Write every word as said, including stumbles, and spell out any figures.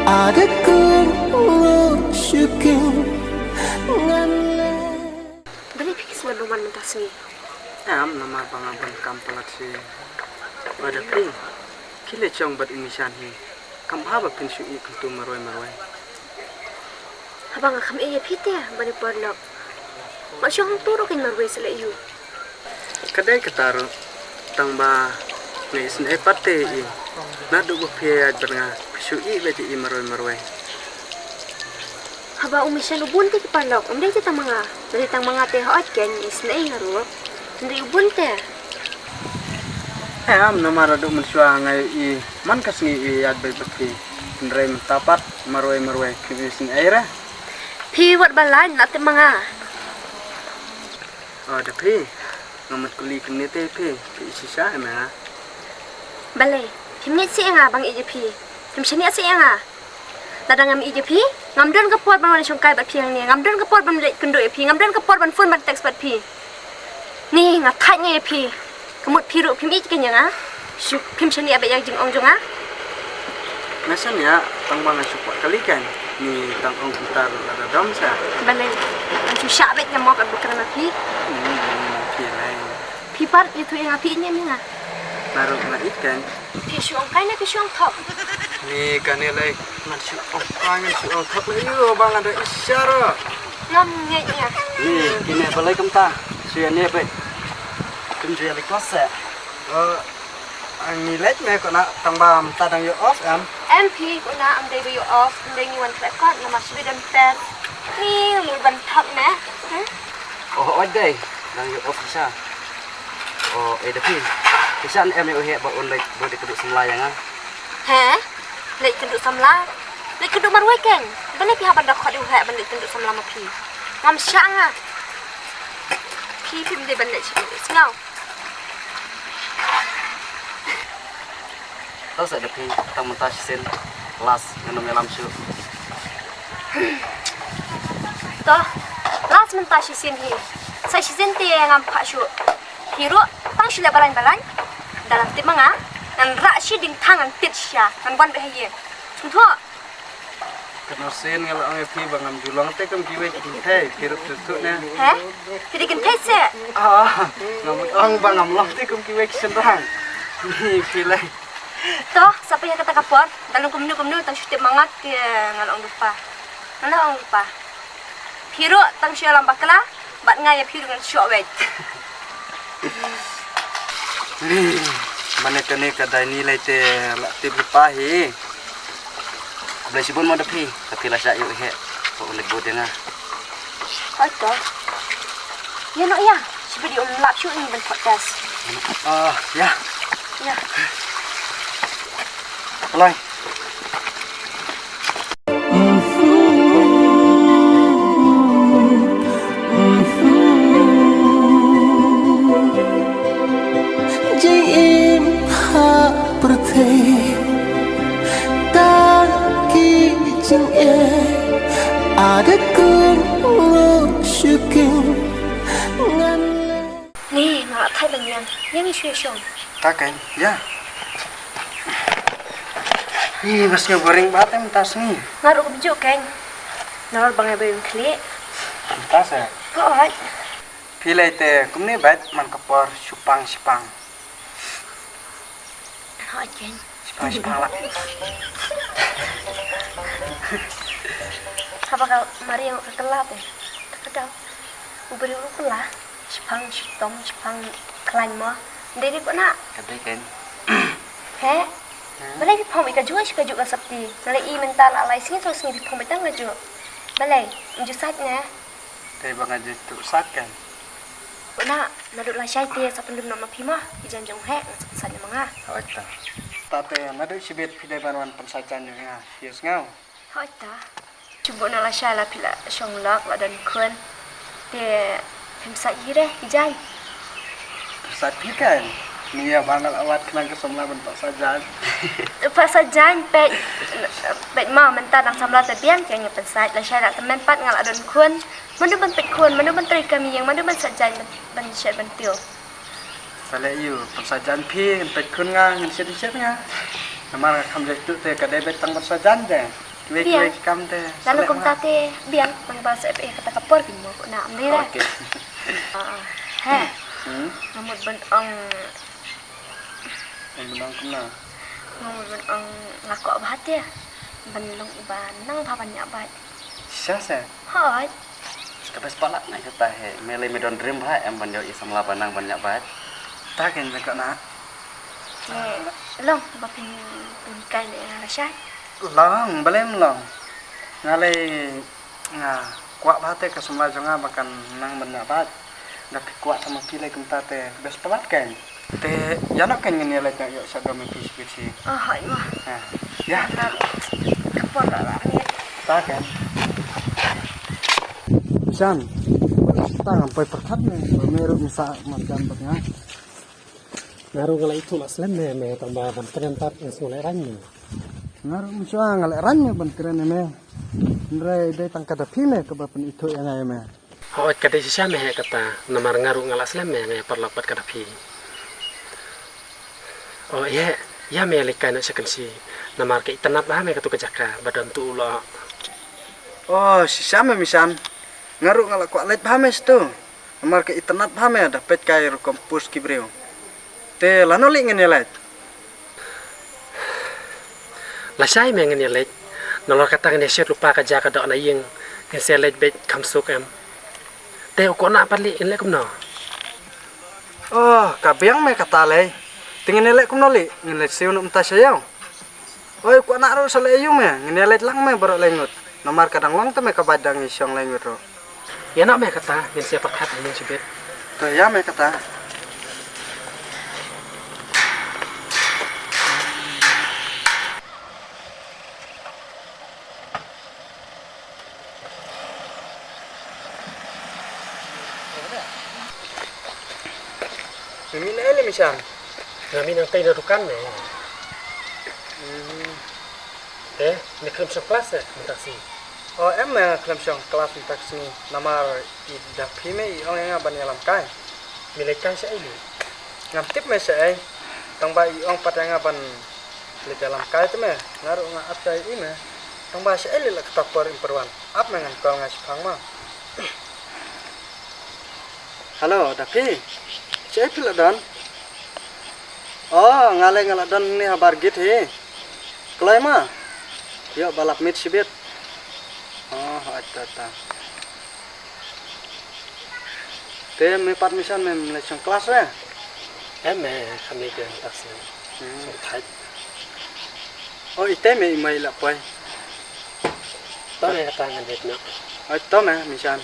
Ada kun ngok shuking ngan le. Balei phi sngewbha ban mynta sngi? Em, namar ba nga ban kam palat shi. Ba da phi. Ki le chong bad umi shan hi. Kam bha ba phin shu i kyntu marwei marwei. Haba nga kham ïa phi te, bani paralok. Ba shong tu ro kin marwei sele yu. Ka dei kata ruh, tang ba nga isynei pat te i. Naduh ba phi ïaid bad nga, phi shu i beit i marwei marwei. Haba u Mishan u bun te ki paralok, ym dei te tang ma nga. Dei tang ma nga te hooid kein, isynei nga ruh. Ym dei u bun te. Em, namar naduh mynshuwa nga ïohi man ka sngi i ïaid beit bad phi. Hynrei mynta pat marwei marwei phi isynei re. Phi wat ba lait na te ma nga. O da phi, nga mut kuli kumne te phi, phi i shisha em nga. Balei, phim ngeit seh ïa nga ba nga ïeit ïa phi. Phim shaniah seh ïa nga. Lada ngam ïeit ïa phi, ngam don ka por ban wan shongkai bad phi hangne, ngam don ka por ban leit kynduh ïa phi, ngam don ka por ban phone ban text bad phi. Ni, nga thait nga ïa phi. Ka mut phi ruh phim ïeit kein ïa nga. Shu phim shaniah beit ïa ka jingong jong nga. Nga shaniah, tang ba nga shu kwah kali kein. Ni tang ong kumta ruh lada dom sa. Balei, nga shu shah beit nga mo ka bukra na phi. Hmm, phi lai. Phi pat ïathuh ïa nga phi ïeit ne em ïa nga. Nga ruh nga ïeit kein. Phi shu ong kai ne phi shu ong thok? Ni kane lei, ngan shu ong kai ngan shu ong thok lei ïoh ba nga da ishara. Ngam ngeit ïa. Ni kine balei kumta? Shu ïa ne beit. Kum ju ïa lei kos se. Eh, ngi leit me ko na tang ba mynta dang ïoh off em. Em phi ko na am dei ba ïoh off, dei ngi wan khlek kot namar shu dang pet. Ni mul ban thok me. Hmm? Oh, oi dei, dang ïoh off sa. O, eh, da phi. Phi sa em ïoh heh ba un leit bud ïa ka duh samla ïa nga. He? Leit kynduh samla? Leit kynduh marwei kein. Balei phi hap ban da khot ïa u heh ban leit kynduh samla ma phi? Ngam shah nga. Phi phim dei ban leit shi kynduh sngew. To sa da phi, tang mynta shisien. Last, ngan ym ïalam shuh. To, last mynta shisien hi. Sa shisien te ngam phah shuh. Hi ruh, tang shu leh balang balang. Da la tip ma nga, ngan rah shi ding thang ngan tit sha, ngan wan beh ha ïing. Sngewthuh? Kano sien nga la ong ïa phi ba ngam ju long te kum kiwei ki kynthei, phi ruh phi sngewthuh ne? He? Phi dei kynthei se? Ah, ngam ong ba ngam long te kum kiwei ki shynrang. Ni phi lei. To, sa phi ha kata ka por, da long kumno kumno tang shu tip ma nga te nga la ong lypa. Nga la ong lypa. Phi ruh tang shu ïalam bakla, bad nga ïa phi ruh ngan shoh weit. Ni, mane kane ka dei ni lei te la tip lypa hi. Blei shibun mo da phi, ka phi la shah ïoh heh, ka u leit bud ïa nga. Hoi to. Ïa noh ïa, shibit ïa um lap shuh ngi ban podcast. Ah, ïa. Ïa. Lai. Jingim ha pyrthei ta ki jingeh ada kun ngok shuking ngan le. Ni, nga la thait ban ïeng. Ïeng shuwa shong. Ta kein, ïa. Ni, bas nga boring bad em ta sngi. Nga ruh kumjuh kein. Nalor ba nga ba ïeng khlieh. Ta sa. Hooid. Phi lei te kumne bad man ka por shipang shipang. Hooid kein. Shipang shipang la. Haba ka mari ka kala te. Ka dau. U briew u kala. Shipang shitom shipang khlaiñ mo. Dei dei ko na. Ka dei kein. He? Balei phi phong ïa kajuh shi kajuh ka sopti. Balei i mynta la lai sngi saw sngi phi phong ïa tang kajuh. Balei? Ym ju sait ne? Te ba nga ju tu sait kan. Ko na, naduh lashai te sa pyndum noh ma phi mo. I jan jong he nga sa pynsait noh ma nga. Hooid ta. Ta te naduh shibit phi dei ban wan pynsait jan jong nga. Phi sngew. Hooid ta. Shu bun na lashai la phi la shong lok la don khun. Te phim sait hi re, i jai. Phim sait phi kan. Ni ïa ba nga la wad khnang ka samla ban pat sait jan. Pat sait jan peit. Peit ma mynta dang samla te biang te ngi pynsait lashai la tymmen pat nga la don khun. Mano ban peit khun, mano ban trei kam ïing, mano ban sait jan ban, ban shet ban tiew. Sa leh ïa u, pynsait jan phi, ngan peit khun nga, ngan shet shet nga. Namar kham jai tu te ka dei bet tang ban sa jan te. Kiwei kiwei kam te. Lalu kumta te biang tang ba sa eh kata ka por ki mo ko na am dei. Okay. He. Hmm. Ngamut ban ong. Ong ban ong kumna. Ngamut ban ong nga kwah bha te. Ban long iba nang bha ban ïa bha. Shisha se. Hooid. Ka best palat na kata he, me lei me don dream bha em ban ïoh i samla ba nang ban ïa bha. Ta ken me ka na. Long ba phi phi kai ne nga la shai. Long, balem long. Nga lei nga kwah bha te ka samla jong nga ba kan nang ban ïa bha. Da phi kwah ta ma phi lei kumta te best palat ken. Te ïa no kan ngin ïa leit ïa sha dom phi sha phi. Ah, hai ma. Ha. Ïa. Ka por la la ni. Ta kan. Shan. Ta ngam poi pyrkhat ne ba me ruh misa man kan bad nga. Nga ruh nga la ithuh la slem ne me tang ba ban kren pat nga sngewleh rang ne. Nga ruh misa nga leh rang ne ban kren ne me. Hynrei dei tang ka da phi me kaba pynithuh ïa nga ïa me. Hooid ka dei shisha me he kata, namar nga ruh nga la slem me, me paralok bad ka da phi. O ïa, ïa me leit kai noh sha Kynshi, namar ka itynnad bha me katu ka jaka ba don tu u lok. O shisha me Mishan, nga ruh nga la kwah leit bha me shatu, namar ka itynnad bha me da peit kai rukom post ki briew. Te lano lei ngin ïa leit? Lashai me ngin ïa leit. Nalor kata ngin ïa shet lypa ka jaka doh na ïing. Ngin sa leit beit kham suk em. Te u Kohnah pat lei ngin leit kumno? Oh, ka biang me kata lei. Te ngin ïa leit kumno lei? Ngin leit siew noh mynta sha ïew. Oi, u Kohnah ruh sa leit aïu me? Ngin ïa leit lang me baroh lai ngut. Namar ka dang long te me ka bad dang ïa shong lai ngut ruh. Ïa noh me kata, ngin sa pyrkhat ïa shibit. To ïa me kata. Me mih na ei lei Mishan? Nga mih nangtei na dukan me. Hmm. Te me khlem shong klas eh mynta ka sngi? O em, me khlem shong klas mynta ka sngi namar i da phi me i ong ïa nga ban ïalam kai. Me leit kai shaei lei? Ngam tip me shaei. Tang ba i ong pat ïa nga ban leit ïalam kai te me. Nga ruh nga ap shaei me. Tang ba shaei lei la kata por im pyrwan. Ap me ngan call nga shipang ma. Hello da phi. Shaei phi la don? O nga lei nga la don ne habar git hi. Kloi ma. Ïoh ba lap mit shibit. Oh, ata ata. Te me pat Mishan mem leit shong klas re? Em me kham leit shong klas. Hmm. Shong thait. O ite me i mai la poi. To me kata ngan leit noh. O to me Mishan.